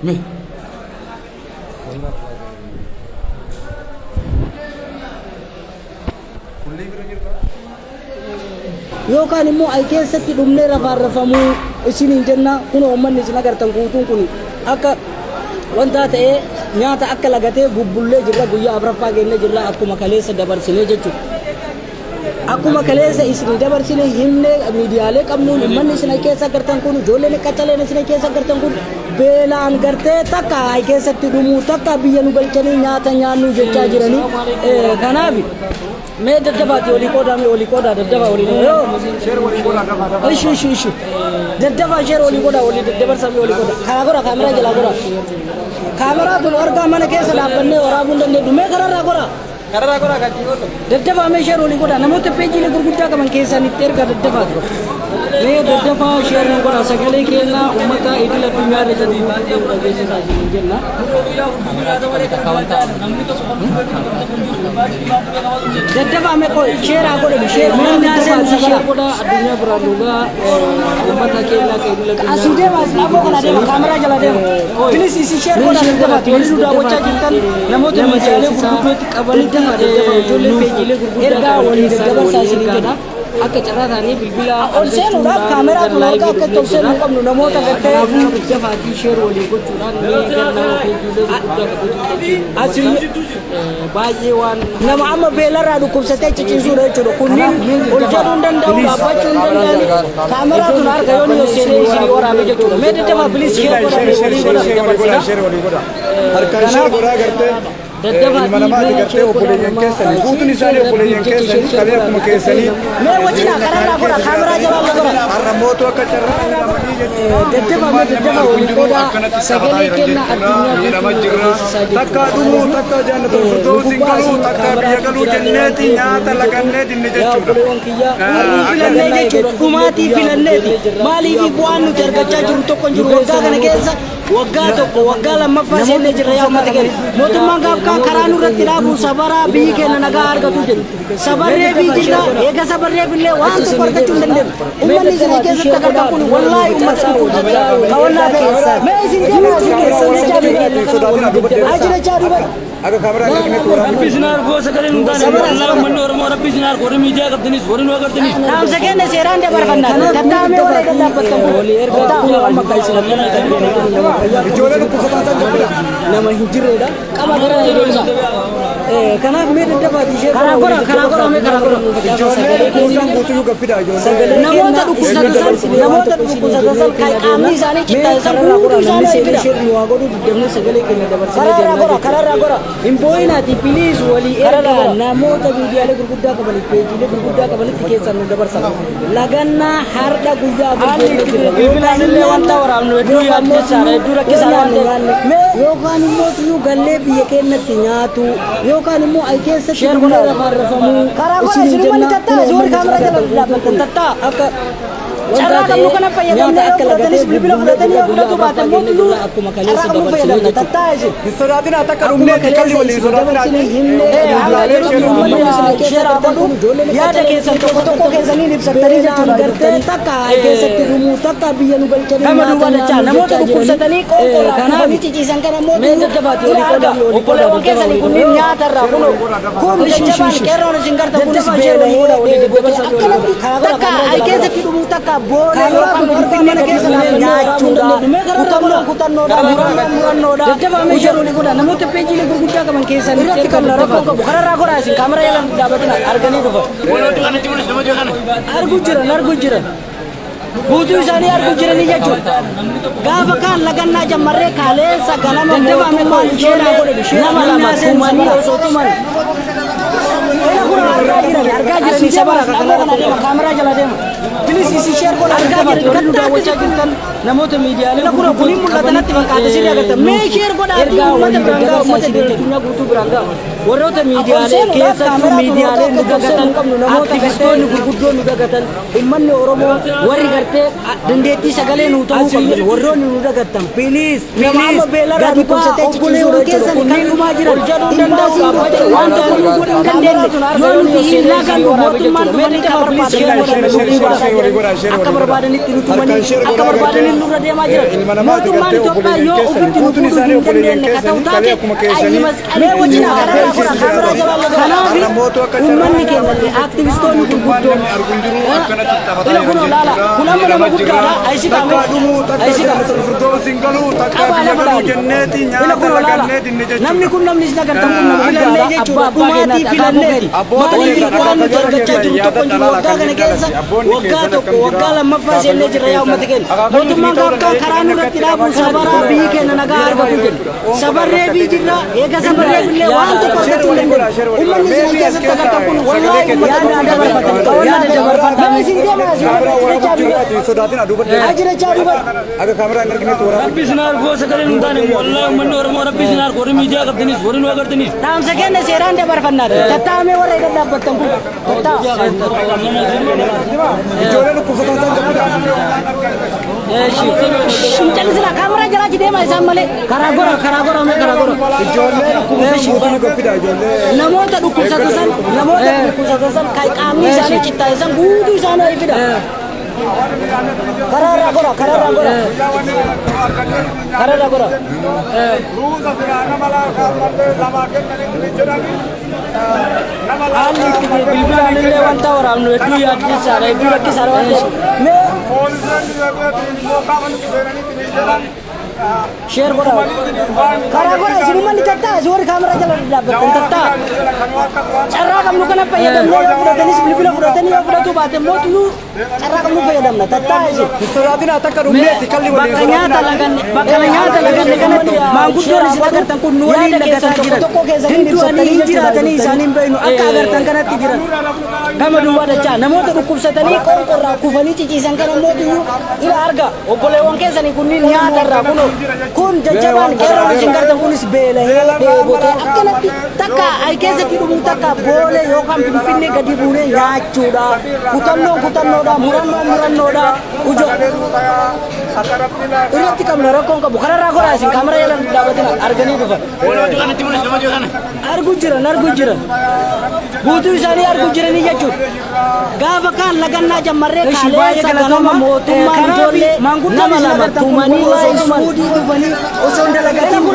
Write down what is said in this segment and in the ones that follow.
Me. Yookaan immoo ay keessatti dhumnee rafaarrafamuu isiniin jenna. Kun uummanni isin agartan guutuun kun akka wanta ta'ee nyaata akka lagatee bubbullee jirra. Guyyaa afuraffaa geennee jirra, akkuma kaleessa dabarsinee jechuudha. Akkuma kaleessa isin dabarsine himnee miidiyaalee qabnuun, uummanni isin keessa agartan kun, ijoolleen qacaleen isin keessa agartan kun beelaan gartee takka ay keessatti dhumuu, takka biyya nu galchanii nyaata nyaannuu jechaa jiranii. Kanaaf mee daddafaati olii qoodaa, mee olii qoodaa, daddafaa olii. Yoo ishi ishi ishi daddafaa share olii qoodaa, olii daddabarsaa, mee olii qoodaa. Karaa gora, kaameraa jalaa gora. Kaameraa tun argaa mana keessa dhaabbannee waraabuu hin dandeenyu. Mee kararraa gora. Kararraa gora kan jiru. Daddafaa mee share olii godhaa. Namoota peejiilee gurguddaa qaban keessaan itti ergaa daddafaati. Mee daddafaa share nu godhaa, sagalee kennaa uummata idil addunyaa irra jiru baay'ee nu dhageessisaa jiru jenna. Daddafaa mee qoy share haa godhani, share mee daddafaa share godhaa, addunyaa biraan dhugaa uummata kennaa kan idil addunyaa. Asii deema, as afoo kana deema, kaameraa jala deema. Please isin share godhaa daddafaati. Warri nu daawwachaa jirtan namoota miidiyaalee gurguddootti qabanitti daddafaa, ijoollee peejiilee gurguddaa ergaa walii daddabarsaa isin jedha. Akka carraa ta'anii bilbila ol seenuudhaaf kaameraa tun harka akka itti ol seenuu hin qabnu namoota gartee. Kanaafuu daddafaatii share walii gochuudhaan mee gara nama peejiilee gurguddaa qabuutti asii baay'ee waan nama amma beelarraa dhukkubsatee ciciisuudha jechuudha. Kunniin ol jedhuu hin danda'u, dhaabbachuu hin danda'ani. Kaameraa tun harka yoo ni ol seenee isinii waraabee jechuudha. Mee daddafaa please share godhaa, walii godhaa, dabarsina. Share walii godhaa. Harkaan share godhaa gartee ilma namaati gartee obboleeyyan keessanii guutuun isaanii obboleeyyan keessanii kalee akkuma keessanii. Mee wajjina kararraa godha, kaameraa jalaa godha. Har'a mootu akka carraa miidhamanii jechuudha. Daddafaa mee daddafaa walii qoodaa, sagalee kenna addunyaa miidhama jirra. Takka dhumuu, takka jannatu firdausin galuu, takka biyya galuu jenneeti nyaata lagannee dinne jechuudha. Filannee jechuudha, dhumaatii filanneeti. Maaliif? Bu'aan nuti argachaa jiru tokko hin jiru. Waggaa kana keessa waggaa tokko, waggaa lammaffaa seennee jirra. Yaa uummata keenya, mootummaan gaaf kaan karaa nurratti dhaabu sabaraa biyyi keenya nagaa argatu jedhu sabarree fi jirra. Eega sabarreef illee waan tokko argachuu hin dandeenyu. Uummanni isin keessatti agartan kun wallaahi uummata dhukkubsate kawallaa ta'e. Mee isin deemaa, isin keessan jechaa duuba. Akka kaameraa arginetti waraabuu. Rabbi isin arguu sagalee nu taane wallahi uummanni Oromoo Rabbi isin arguu, warri miidiyaa qabdanis, warri nu agartanis. Dhaamsa keenya seeraan dabarfannaa tattaamee warra dhaabbattan walii ergaa kun amma kan isin Ijoollee dhukkubsataa ta'an gabbida. Nama hin jirredha qaba gara deemsa. Kanaaf mee daddafaati ishee karaa gora, karaa gora, mee karaa gora. Ijoollee kuusaan guutuyyuu gabbida ijoollee. Namoota dhukkubsatan san, namoota dhukkubsatan san kan qaamni isaanii cittaa'e san guutuu isaanii fida. Nu haa godhu diddamne sagalee keenya dabarsinee. Karaarraa gora, karaarraa gora. Hin boo'inaati, please walii ergaa, namoota miidiyaalee gurguddaa qabaniif, peejiilee gurguddaa qabanitti keessan nu dabarsan. Lagannaa har'a guyyaa Haalli itti bilbilaan illee wanta waraabnu hedduu yaaddeessaadha, hedduu rakkisaadha waan ta'eef. Yookaan immoo tuyyuu gallee biyya keenyatti nyaatu, yookaan immoo ay keessatti dhumnee rafaarrafamuu. Karaa gora isin uummanni tattaa isin warri kaameraa jala dhaabbattan tattaa akka carraa qabnu kana fayyadamnee yoo fudhatanis bilbila fudhatanii, yoo fudhatu baatan immoo tuyyuu carraa qabnu fayyadamna tattaa isin. Hin sodaatinaa, takka dhumneeti kalli walii hin sodaatinaa. Yaada keessan tokko tokko keessaniin ibsattanii jechuudha. Gartee takka ay keessatti dhumuu, takka biyya nu galchanii Gama duuba dachaa namoota dhukkubsatanii qoonqoorraa dhufanii ciciisan kana immoo Mee daddafaati olii arga. qodaa, olii Obboleewwan keessanii kunniin nyaata irraa kunoo kun jajjabaan qeerroon isin gartan kunis beela'ee akkanatti takka ay keessatti dhumuu, takka boolee yookaan finfinnee keessa nyaachuudha. Kutannoon kutannoodha, murannoon murannoodha. Daddafaa mee share olii godha, namoota peejiilee gurguddaa qaban keessan Irratti kan rakkoo qabu kararraa goraa, isin kaameraa jala dhaabbatina, arganii dhufa. Arguu jiran, arguu jiran. Guutuu isaanii arguu jiranii jechuudha. Gaafa kaan lagannaa jammarree kaaleessa ganama mootummaan ijoollee nama lama tumanii osoo tuman. Kun argaa jiran, argaa jiranii sabara kaameraa jala deema. Please isin share godha, Argaa argaa jiran jirtan, daawwachaa jirtan namoota miidiyaalee Kun kun mul'ata natti fakkaata, sirrii agartan. Mee share godhaatii ergaa uummata walii biraan ga'a, daddabarsaa uummata isin addunyaa guutuu biraan ga'a. Warroota miidiyaalee keessattuu miidiyaalee nu dagatan, aktivistoonni gurguddoon nu dagatan, uummanni Oromoo warri gartee dandeettii sagalee nu ta'uu qabdan, warroonni nu dagattan, please Nama amma please beelarraa gadi baa dhukkubsatee obboleewwan ciciisuudha jechuudha. keessan kan Kunniin dhumaa jiran ol jedhuu hin danda'u, imbaasiin dhaabbachuu waan tokko nu godhuu hin dandeenye. Yoo nuti hin lagannu mootummaan dhufanii kan barbaadan. jiran akka barbaadanitti nu tumanii akka barbaadanitti nurra deemaa jiran mootummaan Itoophiyaa yoo ofitti nu fuudhuu hin dandeenye ka ta'u taate qayyi masqalii wajjin karaa godha kaameraa jalaa laga. Kanaaf uummanni keenya illee aktivistoonni gurguddoon ila kunoo laala kun amma nama guddaadha ayisi qaame ayisi qaame qabaa lafa laali ila kunoo laala namni kun namni isin agartan kun nama guddaadha abbaa abbaa keenyaati akaakuu keenya maaliif waan nuti argachaa jiru tokko hin jiru waggaa kana keessa waggaa tokko waggaa lammaffaa seennee jirra yaa uummata keenya mootummaan akka karaa nurratti dhaabuun sabaraa biyyi keenya nagaa argatu jenna sabarree bii jirra eega sabarree billee waan tokko argachuu hin dandeenye uummanni isin keessatti agartan kun wallaahi uummata dabarfatan yaada dabarfatan isin deemaa isin ajirachaa duba akka kaameraa hin arginetti waraabaa Rabbi isin arguu sagalee hin taane wallaahi uummanni Oromoo Rabbi isin arguu warri miidiyaa qabdanis warri nu agartanis dhaamsa keenya seeraan dabarfannaadha tattaa'amee warra hidhan dhaabbattan kun tattaa ijoolleen dhukkubsataa ta'an qabdudha. Callisina kaameraa jalaachi deemaa isaan malee karaa gora karaa gora mee karaa gora Ijoollee dhukkubsatan guutuu gaffidha ijoollee. Namoota dhukkubsatan san namoota dhukkubsatan san kan qaamni isaanii cittaa'e san guutuu isaanii fida. Karaarraa gora karaarraa gora karaarraa gora. Haalli itti bilbilaan illee wanta waraabnu hedduu yaaddisaadha hedduu rakkisaadha waan ta'eef Mee sheer godha karaa godha isin uummanni tattaa isin warri kaameraa jala dhaabbattan tattaa carraa qabnu kana fayyadamnee yoo fudhatanis bilbila fudhatanii yoo fudhatu baate mootu carraa qabnu fayyadamna tattaa isin. Hin sodaatinaa takka dhumneetti kalli waliin bakka nyaata laganne bakka nyaata laganne kanatti maanguddoon isin agartan kun nu waliin lagataa jiran hin du'anii hin jiraatanii isaan hin beeknu akka agartan kanatti jiran gama duwwaa dachaa namoota dhukkubsatanii qoonqorraa kufanii ciciisan kana mootiyyuu ila arga obboleewwan keessanii kunniin nyaatarraa kunoo kun jajjabaan qeerroon isin gartan kunis beelahee dheebotee akkanatti takka ay keessatti dhumuu takka boolee yookaan finfinnee gadi buunee nyaachuudha kutannoon kutannoodha murannoon murannoodha ujo irratti qabna rakkoon qabu kanarraa goraa isin kaamera jala dhaabatina arganii dhufan argu jiran argu jiran guutuu isaanii argu jiranii jechuudha gaafa kaan lagannaa jammarree kaaleessa ganama mootummaan ijoollee nama lama tumanii suudii dhufanii osoo hin dalagatin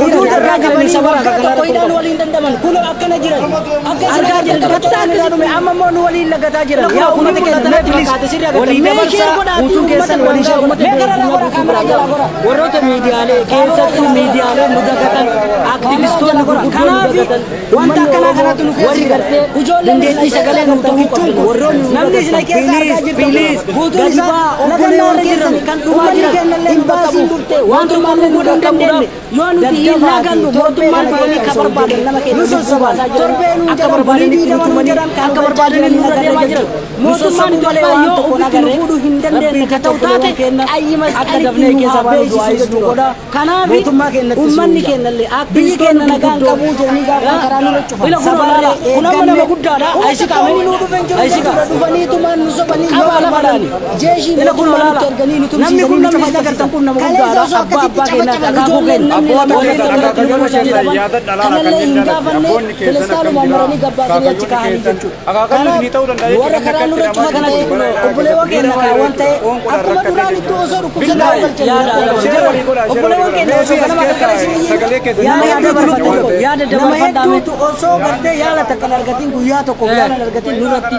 huduu dargaa jiranii waggaa tokko hidhaan waliin dandaman kun akkana jiran akka isin argaa jirtan taphataa akkasii dhume amma immoo nu waliin lagataa jiran yaa uummata keenya mee please walii dabarsaa guutuu keessan walii share mee kararraa gora kaameraa jalaa gora warroota miidiyaalee keessattuu miidiyaalee nu dagatan aktivistoonni gurguddoon nu Kanaaf dagatan wanta akkanaa kanatu nu keessa warri jira. gartee Ijoolleen dandeettii sagalee nu ta'uu qabdan warroonni nu namni isin keessa argaa please jirtan please guutuun gadi isaa baa lagannaa obboleewwan irra keessan jiran kan dhumaa uummanni jiran keenyallee hin nu baasiin bakka dhufte bu'u waan mootummaan tokkollee nu godhuu hin dandeenye dandeenye yoo nuti hin lagannu mootummaan dhufanii ka barbaadan nama keenya nu sossoban torbee nuun akka jedhan barbaadanitti bulii nu nuun tumanii jedhan kan akka barbaadanitti nurra deemaa jiran mootummaan Itoophiyaa yoo ofitti nu fuudhuu hin dandeenye ka ta'u taate qayyi akka masqalitti dafnee nu keessa haa baanu du'aa beeksisu nu jechuudha. godha Kanaaf mootummaa keenyatti uummanni keenyallee biyyi keenya nagaan qabuu jedhanii gaafa karaa nurra cufan. Ila kun olaanaa kun amma nama guddaadha ayisi qaame nu dhufan jiru ayisi jechuudha. Dhufaniitumaan nu sobanii yoo Qabaa lafa barbaadan laali. jeeshii Ila kun mootummaa olaanaa nutti erganii nu namni kun tumsiisanii nu namni isin agartan kun nama Kaleessa guddaadha osoo abbaa akkasitti abbaa keenyaati cafacaban akaakuu ijoolleen keenya namni Abboota lama keessan waliin akaakayyuun keessan yaadadha laala kanallee kanneen hin jaalatti gaafanne abboonni keessan akkam filistaanumaan jira maranii gabbaasanii achi akaakayyuun kaahanii keessan jechuudha. akaakayyuun Kanaaf isinii ta'uu danda'a jechuudha warra karaa nurra akkatti cufa namaa kanatti obboleewwan keenya kaawwan ta'e akkuma duraan itti osoo dhukkubsataa Yaada Share walii godhaa, share obboleewwan walii keenya godhaa. osoo ganama galgala isin Sagalee keessan nama nama hedduutu hedduutu lubbuu yaada nama dabarfadhaa mee. hedduutu osoo gartee yaala takka hin argatin guyyaa tokko yaala hin argatin nurratti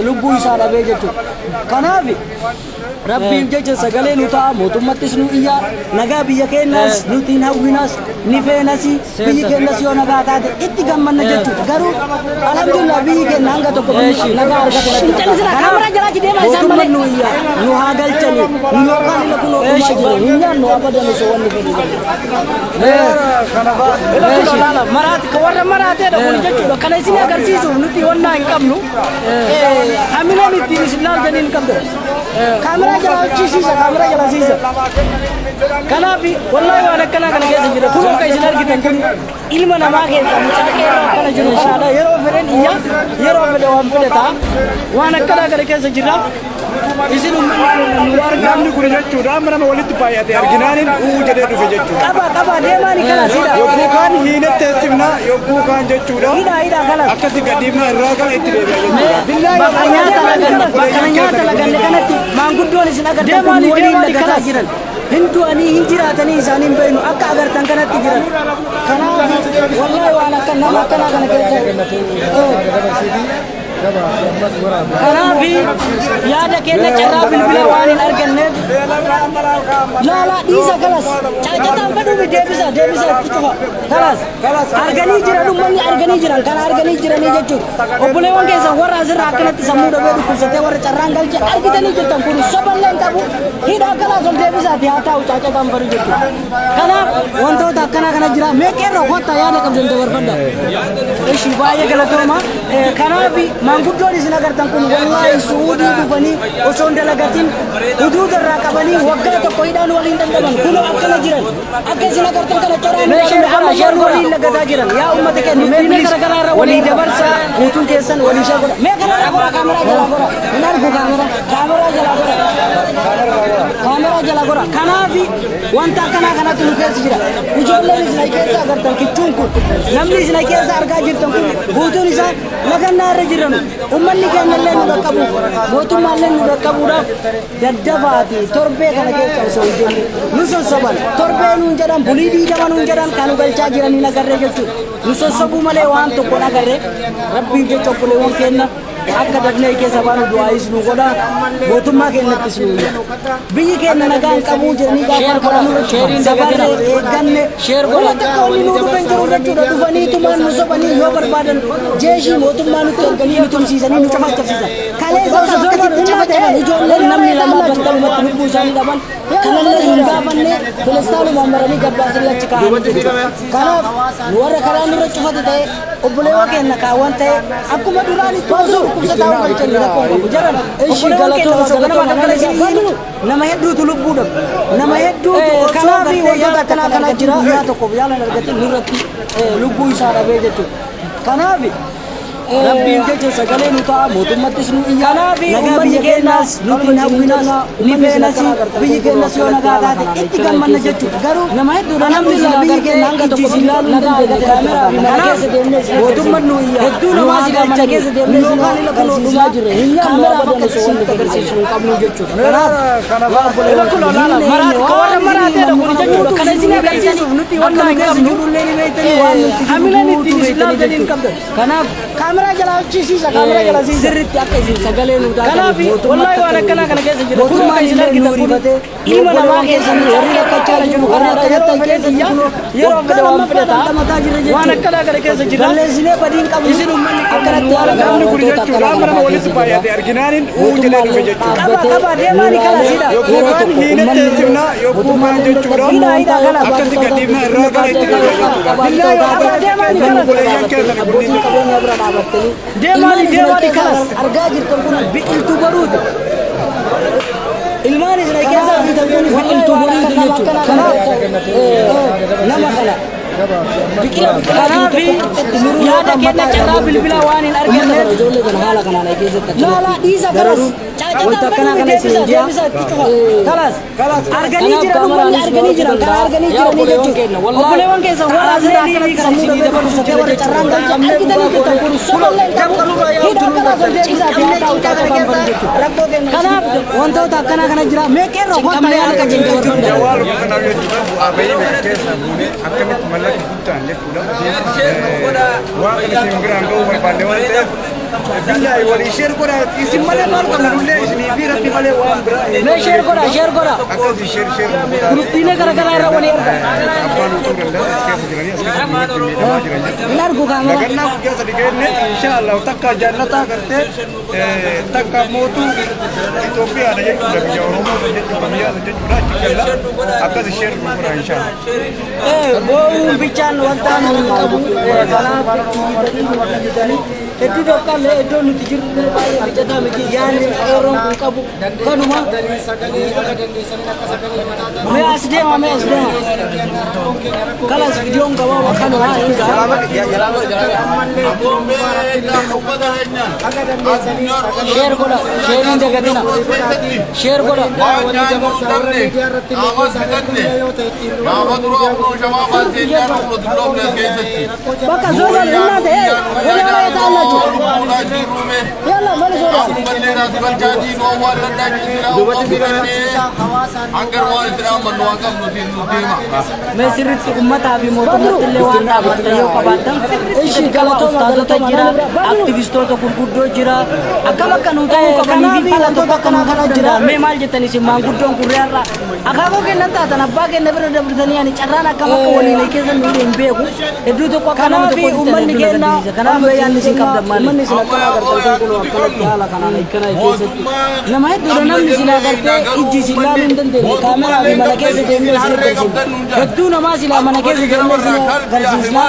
lubbuu isaa dhabee jechuudha. Kanaaf Rabbiin jecha sagalee nu ta'a mootummattis nu iyyaa nagaa biyya keenyaas nuti hin hawwinas ni feenas biyyi keenyas yoo nagaa taate itti gammanna jechuudha. Garuu alhamdulillah biyyi keenya hanga tokko nagaa argate. Mootummaan nu iyyaa nu haa galchani nu yookaan ila kun ogumaa jiru hin nyaannu abadan osoo wanni fedhu. Ila kun olaanaa maraati warra maraateedha kun jechuudha kana isin agarsiisuuf nuti wannaa hin qabnu hamileen ittiin isin laaltanii hin qabdu Kaameraa jala hojjisiisa kaameraa jala siisa. Kanaaf wallahi waan akkanaa kana keessa jira kun akka isin argitan kun ilma namaa keessa mucaa qeerroo akkana jiru kanaadha yeroo fedhan iyya yeroo fedhe waan fedhe ta'a waan akkanaa kana keessa jira. Isin uummanni nu argaa. Namni kun jechuudha amma nama walitti baay'ate arginaaniin uu jedhee dhufe jechuudha. Qaba qaba deemaani kalas hidha. Yogguu kaan hiinatti teessifna yogguu kaan jechuudha. Hidha hidha kalas. Akkasi gadhiifna irraa gara itti deebi'a jechuudha. Bakka nyaata laganne bakka nyaata laganne kanatti maanguddoon isin agartan kun waliin lagataa jiran. Hin du'anii hin jiraatanii isaanii hin beeknu akka agartan kanatti jiran. Kanaaf wallahi waan akka nama akkanaa kana keessa. Kanaaf yaada keenya carraa bilbila waan hin arganneef Lala dhiisa kalas caacataan fedhuufi deebisa deebisa itti cufa kalas arganii jiran uummanni arganii jiran kana arganii jiranii jechuudha obboleewwan keessan warra asirraa akkanatti sammuu dhabee dhukkubsatee warra carraan galche argitanii jirtan kun soballee hin qabu hidhaa kalaas ol deebisaati haa taa'u caacataan fedhu jechuudha kanaaf wantoota akkanaa kana jira mee qeerroo kottaa yaada qabdan dabarfadha ishi baay'ee galatooma kanaaf maanguddoon isin agartan kun wallaahi suudii dhufanii osoo hin dalagatin huduuda irraa qabanii waggaa tokko hidhaan waliin dandhaban kunoo akkana jiran akka isin agartan kana coraan amma waliin lagataa jiran yaa uummata keenya mee bilis walii dabarsaa guutuun keessan walii shee godha mee kana gora kaameraa jalaa gora hin argu kaameraa kaameraa jalaa gora kaameraa jalaa gora kanaaf wanta akkanaa kanatu nu keessa jira ijoolleen isin keessa agartan kichuun kun namni isin keessa argaa jirtan kun guutuun isaa lagannaa irra jiran uummanni keenya illee nu dhaqqabuuf mootummaallee nu dhaqqabuudhaaf daddafaati torbee kana keessa osoo hin jenne nu sossoban torbee nuun jedhan bulii diidama nuun jedhan kan nu galchaa jiran hin agarree jechuudha nu sossobuu malee waan tokko hin agarree rabbiin jecha obboleewwan keenya akka dafnee keessa baanu du'aayis nu godha mootummaa keenyattis nu iyya biyyi keenya nagaa hin qabuu jedhanii gaafa karaa nurra sabarree eegganne wanta takka wanni nuu dhufe hin jiru jechuudha dhufaniitumaan nu sobanii yoo barbaadan jeeshii mootummaa nutti erganii nu tumsiisanii nu cafacafsiisan kaleessa osoo akkasitti cafacaban ijoolleen namni lama battalumatti lubbuu isaanii dhaban kanallee hin gaafanne filistaanumaan maranii gabbaasanii achi kaa'anii jechuudha kanaaf nu warra karaa nurra cufate ta'e obboleewwan keenya kaawwan ta'e akkuma duraan itti osoo dhukkubsataa galchanii rakkoo qabu jaran obboleewwan keenya osoo ganama kana isin nama hedduutu lubbuu dhabu nama hedduutu kanaaf wantoota akkanaa kana jira guyyaa tokkoof yaala hin argatin nurratti lubbuu isaa dhabee jechuudha kanaaf rabbiin jecha sagalee nu ta'a mootummattis nu iyya nagaa biyya keenyaas nuti hin hawwinas ni feenas biyyi keenyas yoo nagaa taate itti gammanna jechuudha garuu nama hedduudha namni silaa biyyi keenya hanga tokko si ilaaluu hin dandeenye kaameraa fi mana keessa deemnee mootummaan nu iyya hedduu namaa si galcha keessa deemnee si agarsiisaa jirre hin nyaannu abadan osoo wanti agarsiisu hin qabnu jechuudha kanaaf warra maraateedha kun jechuudha kana isin agarsiisuuf nuti wanta hin qabnu hamileen ittiin isin ilaaltan hin qabdan kanaaf kaameraa jalaa hojjisiisa kaameraa jalaa siisa sirriitti akka isin sagalee nu taatan kanaaf wallahi waan akkanaa kana keessa jira kun akka isin argitan kun ilma namaa keessa warri rakkachaa jiru warri akkanatti keessa jiru yeroo fedhe waan fedhata waan akkanaa kana keessa jira balleessinee badiin qabnu isin uummanni akkanatti haala Namni kun jechuudha amma nama walitti baay'ate arginaaniin uu jedhee dhufe jechuudha. Qaba qaba deemaani kalas hidha. Yogguu kaan hiinatti teessifna yogguu kaan jechuudha Hidha hidha kalas. akkasi gadhiifna irraa gara itti deebi'a jechuudha. Qaba deemaani kalas. Obboleeyyan keessan Abbootiin qabeenya bira dhaabattanii Deemaani deemaani kalas. argaa jirtan kun biqiltuu baruuti. Ilmaan isin keessa argitan kun biqiltuu baruuti jechuudha. Kanaaf nama kana biqila Kanaaf yaada keenya carraa bilbila waan hin arganneef ijoollee kana haala kanaan keessatti Lala dhiisa kalas. Caacataan fedhuufi deebisa deebisa itti cufa. Kalas. Arganii jiran uummanni arganii jiran kana arganii jiranii jechuudha. Obboleewwan keessan warra asirraa akkanatti sammuu dhabee dhukkubsatee warra carraan galche argitanii jirtan kun soballee hin qabu. Hidhaa kalaas ol deebisaa fi haa taa'u caacataan fedhu jechuudha. Kanaaf wantoota akkanaa kana jira mee qeerroo kottaa yaada qabdan dabarfadha. Jawaaluma kanaaf jechuudha bu'aa bahii meeqa keessa buunee akkamitti mallaqa guddaan jechuudha. Waan kana isin biraan ga'uu barbaanne waan ta'eef billaahi walii sheer godhaa isin malee maal qabna nullee isinii fi rabbi malee waan biraa hin mee sheer godha sheer godha akkasii sheer sheer godhaa. Guruppiilee garaagaraa irra walii arga Abbaan utuu danda'an as keessa jiranii as keessa miidhamaa jiran jechuudha. Hin argu kaameraa. Lagannaa guyyaa sadi kenne inshaallah takka jannataa gartee takka mootuu Itoophiyaadha jechuudha biyya Oromoo san jechuudha biyya san jechuudha achi galla akkas isheen gurgura inshaallah. Boo'uun bichaan wanta nu hin qabu. Kanaaf iyyitanii Hedduu dhoqqallee iddoo nuti jirru baay'ee mijataa miti yaadni qeerroon kun qabu kanuma. Mee as deema mee as deema. Kalas viidiyoon gabaabaa kanuma hin ga'a. Share godha sheeriin dagatina share godha. Bakka zoodaan innaa ta'e wali ala ta'allachu. Yalla mali zoodaan. Mee sirriitti uummataa fi mootummaatti illee waan dhaabbattan yoo qabaattan Ishi galatooma ustaazota jira, aktivistoota gurguddoo jira, akkam akka nu ta'uu qabanii fi haala tokko akka nu kana jira. Mee maal jettan isin maanguddoon kurreerraa akaakuu kennan taatan abbaa kenna bira dabartanii ani carraan akkam akka waliin keessa nu hin beeku hedduu tokko akka nama Kanaaf tokko uummanni keenya kanaaf yaadni isin qabdan maali? Uummanni isin akkana agartan kun akkanatti haala kanaan akkana keessatti Nama hedduudha namni isin agartee ijji isin ilaaluu hin dandeenye kaameraa fi mana keessa deemnee isin agarsiisna. Hedduu namaa silaa mana keessa deemnee isin agarsiisna.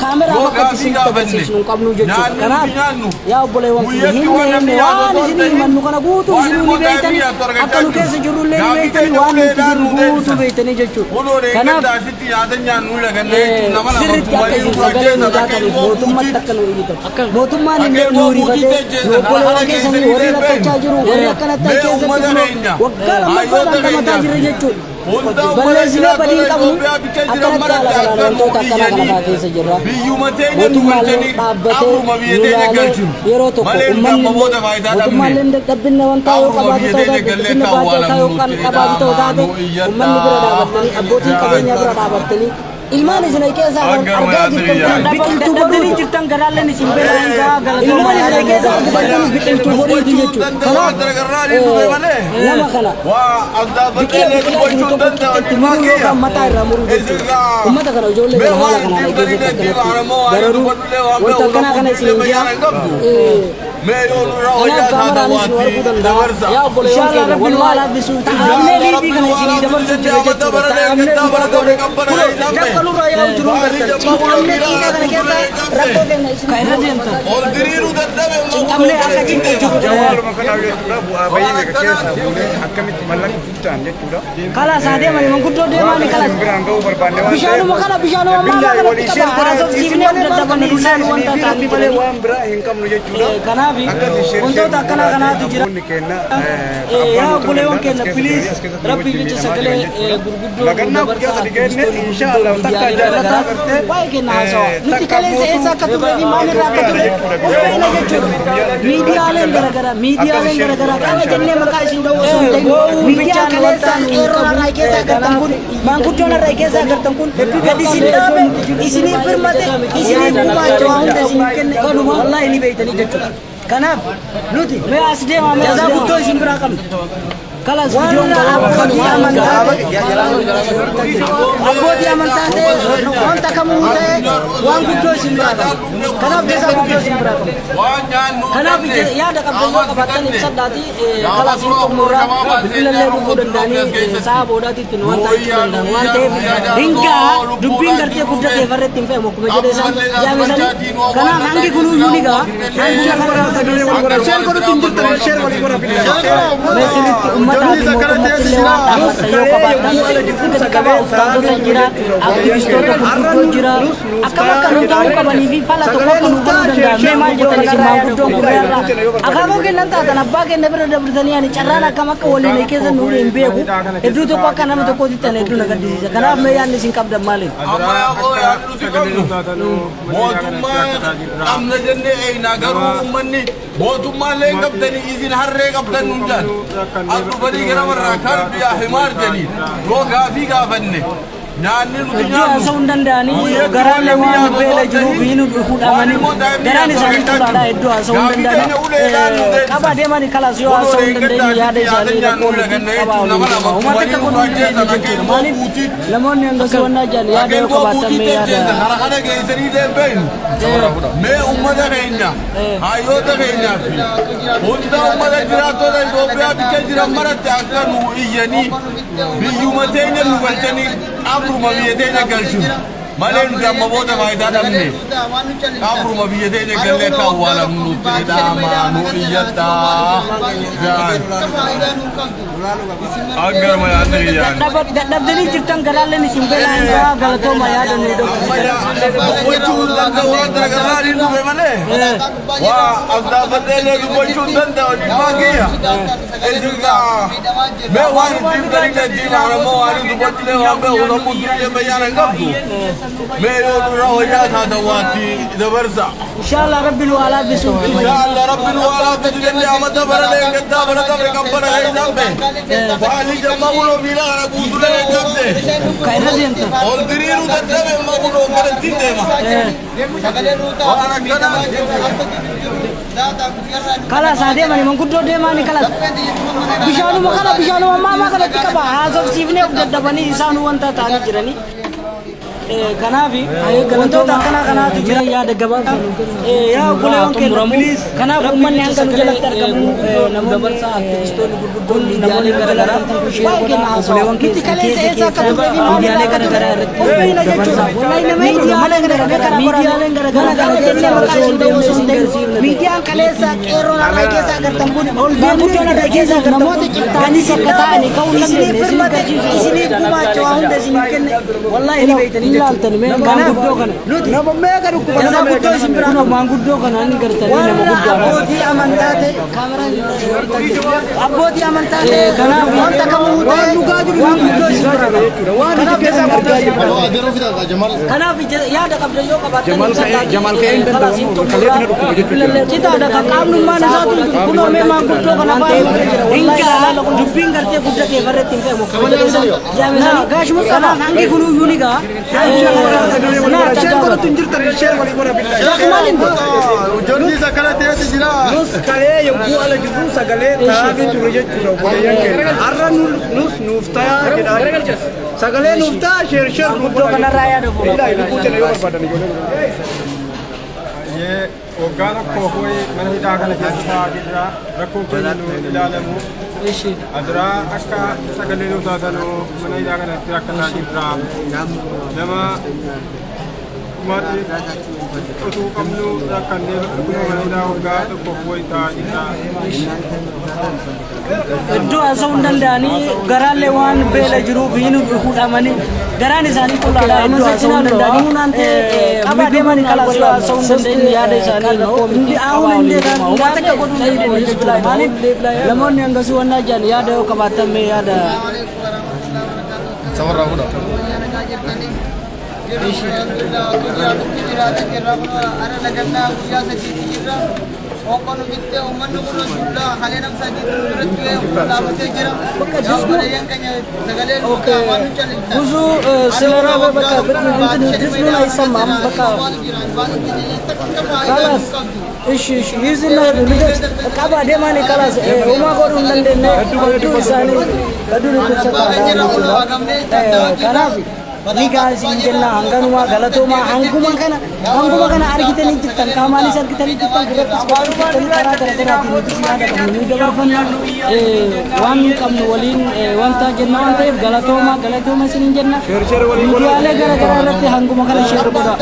Kaameraa bakka isin agarsiisnu hin qabnu jechuudha. Kanaaf yaa obboleewwan keenya himne himne waan isin himannu kana guutuu isin ni beektani akka nu keessa jirrullee ni beektani waan nuti jirru guutuu beektanii jechuudha. Kanaaf sirriitti akka isin sagalee nu taataniif mootummaatti akka nu iyyitan. Mootummaan illee nu rifatee nu obboleewwan keessanii warri rakkachaa jiru warri akkanatti keessatti waggaa lammaffaadhaan dhamataa jirra jechuudha. Balleessinee badii hin qabnu akkanatti haala kanaan wantoota akkanaa kana fa'aa keessa jirra. Mootummaallee dhaabbatee nu ilaalee yeroo tokko uummanni mootummaallee dadhabbinna wanta yoo qabaatu ta'uu taate dadhabbinna baajataa yoo qabaatu ta'uu taate uummanni bira dhaabattanii abbootiin qabeenyaa bira dhaabattanii ilmaan isin keessa argaa jirtan kun biqiltuu Dadhabdanii baruutu. jirtan garaalleen isin bira hin gahaa Ilmaan galatooma. isin keessa argitan kun biqiltuu boriiti jechuudha. Kanaaf nama kana biqila biqilaa jiru tokko itti muruu yookaan mataa irraa muruu jechuudha. Uummata kana ijoollee kana haala kanaan keessatti akkanatti dararuu wanta akkanaa kana isin hin jaa. Kanaaf kaameraanis nu arguu danda'a. Yaa obboleewwan keenya wallaahi Ta'amnee liibii kana isinii dabarsuu jira jechuudha. Ta'amnee dhugaa goone. Kunoo daqqalurraa yaa'u jiru gartan. Cinqamnee xiinaa kana keessa rakkoo keenya isin Kan irra deemtan. Cinqamnee akka cinqee jiru. Jawaaluma kanaaf jechuudha bu'aa bahii meeqa keessa buunee akkamitti mallaqa guddaan jechuudha. Kalas haa deemani manguddoo deemani kalas. Isin biraan ga'uu barbaanne waan ta'eef. Bishaanuma kana bishaanuma maal Billaahi kanatti walii qaba. share godhaa. Haasofsiifnee Isin malee maal dadhabanne qabnu bishaan wanta isinii fi ta'an rabbi malee waan biraa hin qabnu jechuudha. Kanaaf Akkasii share wantoota share akkanaa kanaatu jira. Abboonni keenya Yaa obboleewwan keenya please rabbi jecha sagalee gurguddoo Lagannaa guyyaa sadi kenne inshaallah takka jaalata gartee Waa'ee keenya haasawa. Nuti kaleessa eessa akka turre fi maal irraa akka turre of beekna jechuudha. Miidiyaaleen garaagaraa miidiyaaleen garaagaraa qaba jennee maqaa isin dhowwu osoo hin ta'in miidiyaa kaleessa qeerroon har'aa keessa agartan kun maanguddoon har'aa keessa agartan kun gadi isin dhaabe isinii firmate isinii gumaacha waa hunda isin kenne wallaahi ni beektanii jechuudha. Kanaaf nuti Mee as deema mee as jazaa deema. guddoo isin biraa qabna. Kalas Waan viidiyoon gabaabaa abbootii kanuma amantaa ta'e abbootii amantaa ta'e wanta kamuu ta'e waan guddoo isin biraa qabna. Kanaaf jazaa guddoo isin biraa qabna. Kanaaf yaada qabdan yoo qabaattan ibsadhaati kalas hin xumurraa bilbilallee dhufuu danda'anii sa'a boodaatitti nu wanta jechuu danda'an waan ta'eef hingaa dubbiin gartee guddatee farreetti hin fe'amu akkuma jedhe isaan jaamesanii kanaaf hangi kunuyyuu ni ga'a hangi kana Share godhutti hin jirtan share walii godhaa billaahi. Mee sirriitti uummataa fi mootummaatti illee waan dhaabbattan yoo qabaattan gadi qabaa ustaazota jira, aktivistoota gurguddoo jira, akkam akka nu ta'uu qabanii fi fala tokko akka nu godhuu danda'an. Mee maal jettan isin maanguddoon kurreerraa Akaakuu kennan taatan abbaa kenna bira dabartanii ani carraan akkam akka waliin keessa nu hin beeku hedduu tokko akka nama tokkootti tan hedduu na gaddisiisa. Kanaaf mee yaadni isin qabdan maali? Mootummaa qabna jennee eeyna garuu uummanni mootummaallee hin qabdanii isin harree qabdan nuun jaan as dhufanii gara warraa kalbiyaa himaar jedhanii yoo gaafii gaafanne nyaanni nuti Hedduu haasa'uu hin danda'anii garaan waan beela jiruu fi nu hudhamanii garaan isaanii tolaadha hedduu haasa'uu hin danda'anii qaba deemanii kalas yoo haasa'uu hin dandeenye yaada isaanii rakkoo nuti qabaa waliin deema. Uummata akka godhuu hin dandeenye jechuudha. Maaliif namoonni hanga sowannaa jiran yaada yoo qabaatan mee yaada Kara kana geessanii deebiin mee uummata keenya hayyoota keenyaa fi hunda uummata jiraattota Itoophiyaa bikka jiran maratti akka nu iyyanii biyyuma teenya nu galchanii qabruma biyya teenya galchinu. Malee nuti amma booda faayidaa dhabne. Qaamuruma biyya teenya gallee akka awwaalamnu nutti ni dhaamaa nu iyyattaa. Akkanuma yaadni kiyyaan. Dadhabdanii jirtan garaalleen isin beelaan galatooma yaada nu Dubbachuu hin danda'u waan garaagaraa hin dhufe malee. Waa as dhaabbadhee illee dubbachuu hin danda'u dhiibbaa kiyya. Isin gaa mee waan ittiin galillee ittiin haaramoo waan hin dubbachillee waan beeku sammuu durillee bayyaan hin qabdu. Mee yoo dura wayyaa taatan waatti dabarsa. Inshallah rabbi nu alaa bisu. Inshallah rabbi nu alaa bisu jennee amata bara deeggaddaa bara dabre kan bara keessaan bahe. Faalli jammaa kunoo miila kana guutulee hin qabde. Ka irra deemtan. Ol diriiruu dadhabe amma kunoo gara ittiin deema. Waan akkanaa. Kalas adeemani manguddoo deemani kalas. Bishaanuma kana bishaanuma maamaa kanatti qaba haasofsiifnee of dadhabanii isaanuu wanta ta'anii jiranii. Kanaaf wantoota akkanaa kanaatu jira yaada gabaabaa yaa obboleewwan keenya kanaaf uummanni hanga nu jalatti argamu namoonni dabarsaa aktivistoonni gurguddoon namoonni garaagaraa obboleewwan keessa keessa miidiyaalee garaagaraa irratti miidiyaaleen garaagaraa miidiyaan kaleessa qeerroon alaa keessa agartan kun maanguddoon alaa keessa namoota cittaanii akka ta'anii ka'uu isiniif firmate isiniif gumaacha waa hunda isiniif kenne wallaahi ni beeytanii ilaaltan mee maanguddoo kana Nuti nama meeqa dhukkuba nama guddoo isin biraa maanguddoo kana ni gartanii nama guddaa abbootii amantaa ta'e abbootii amantaa ta'e kanaaf wanta kamuu ta'e dhugaa jiru waan guddoo isin biraa jechuudha waan iji keessaa argaa jirru. Kanaaf yaada qabda yoo qabaattan Jamal ka'ee hin danda'amu kaleetti na dhukkuba jechuudha. Citaadha kan qaamnummaan isaatu kunoo mee maanguddoo kana baay'ee jira hingaa dubbiin gartee guddatee barreetti hin fe'amu. Gaash Mustafa hangi kunuyyuu ni gaa. Share godhatu hin jirtan share walii godha billahi. Ijoolli sakala ta'etu jira. Nus kalee yogguu ala jirru sagalee taa'aa turre jechuudha obboleeyyan keenya. Har'a nus nuuf ta'a jedhaa jiru. Sagalee nuuf ta'a share share Guddoo kanarraa yaada fuudha. Billahi lubbuu jala yoo barbaadan ijoollee. Waggaa tokko ho'i mana hidhaa kana keessa taa'aa jirra. Rakkoon keenya nu ilaalamu. Adiraa akka sagalee nuuf taatanu mana hidhaa kanatti rakkataa jirra. Nama maatii utuu qabnu rakkannee kunoo mana hidhaa waggaa tokko ho'i taa'aa jirra. Iddoo haasa'uu hin danda'anii garaallee waan beela jiruuf hin hudhamanii garaan isaanii qullaadha iddoo haasa'uu hin danda'anii qaba deemanii kalas iddoo haasa'uu hin danda'in yaada isaanii waan takka godhuu hin dandeenye jechuudha. Maaliif namoonni hangasuu waan jiran yaada yoo qabaatan mee yaada. Sabarraa fuudha. ብዙ ስለራበ በቃ እንትን ድፍኑን አይሰማም። በቃ ካላስ እሺ እሺ ይዝና ልጆች ቀባ ደማኒ ካላስ ኡማ ጎዱ እንደነ ዱ ኢሳኒ ከዱሩ ኩሰታ kanaaf ni gaasiin jenna hanganuma galatoomaa hanguma kana argitanii jirtan qaamaanis argitanii jirtan birattis jirtanii karaa garaagaraatiin nutis yaada qabnu ni dabarfanna waan qabnu waliin wanta jenna waan ta'eef galatoomaa galatoomaa isiniin jenna miidiyaalee garaagaraa irratti hanguma kana share godha.